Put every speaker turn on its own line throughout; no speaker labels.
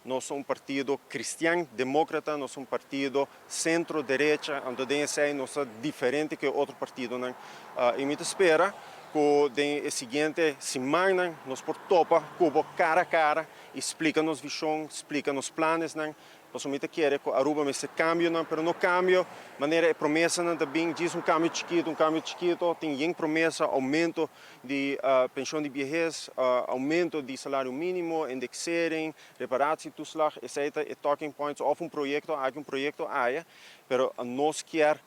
Nos ta un partido cristian democrata, nos ta un partido centro derecha, anto den esey nos ta diferente cu otro partidonan. Y mi ta spera cu den e siguiente simannan nos por topa cu bo cara a cara y splica nos vision, splica nos planesnan. Pasobra mi ta kere cu Aruba mester cambionan, pero no cambio manera e promesanan ta bin, djis un cambio chikito, un cambio chikito. Tin yen promesa: aumento di pensioen di viehes, aumento di salario minimo, indexering, reparatietoeslag, esey ta e talking points, of un proyecto aki, un proyecto aya, pero nos kier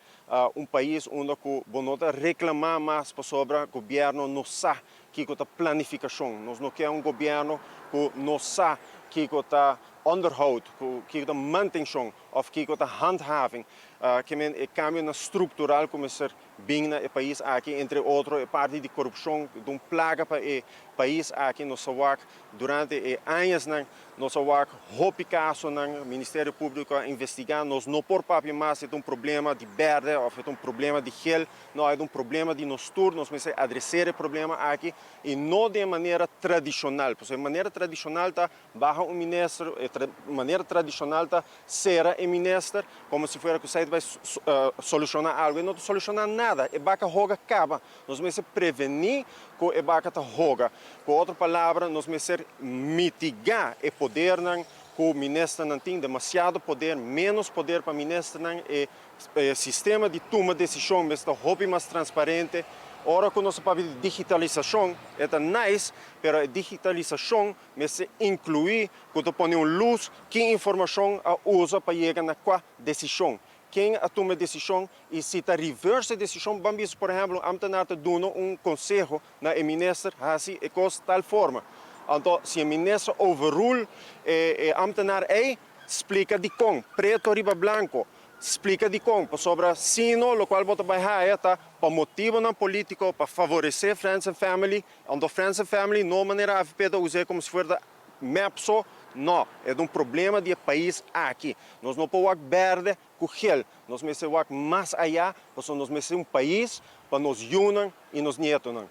un pais unda cu bo no ta reclama mas pasobra gobierno no sa kico ta planificacion. Nos no kier un gobierno cu no sa kico ta onderhoud, kico ta mantencion of kico ta handhaving. Kiermen e cambio structural cu mester bin na e pais aki, entre otro e parti di corupcion, di un plaga pa e pais aki. Nos a wak durante e añanan, nos a wak hopi casonan, Ministerio Publico a investiga. Nos no por papia mas e un problema di berde of e un problema di geel, no, e un problema di nos tur. Nos mester adresa e problema aki y no di manera tradicional, pasobra manera tradicional ta baha un minister, manera tradicional ta cera e minister, como si fuera cu esey bay soluciona algo, y no ta soluciona nada, e baca a hoga caba. Nos mester preveni cu e baca ta hoga. Cu otro palabra, nos mester mitiga e podernan cu ministernan tin, demasiado poder, menos poder pa ministernan, e sistema di toma decision mester ta hopi mas transparente. Ora cu nos papia di digitalisacion, e ta nice, pero e digitalisacion mester inclui cu ta pone un luz ki informacion a usa pa yega na cua decision. Ken a tuma e decision y si ta reverse e decision. Ban bisa, por ehempel, ambtenaar ta duna un conseho na e minister: "Haci e cos tal forma." Anto, si e minister overrule e ambtenaar ey, splica di con, preto riba blanco, splica di con, pasobra sino, locual bo ta bay haya ta pa motivonan politico, pa favorece friends and family, anto friends and family no manera AVP ta usa como si fuera MEP so, no, e un problema di pais aki. Nos no por wak berde cu geel, nos mester wak mas aya, pasobra nos mester un pais pa nos yiunan y nos nietonan.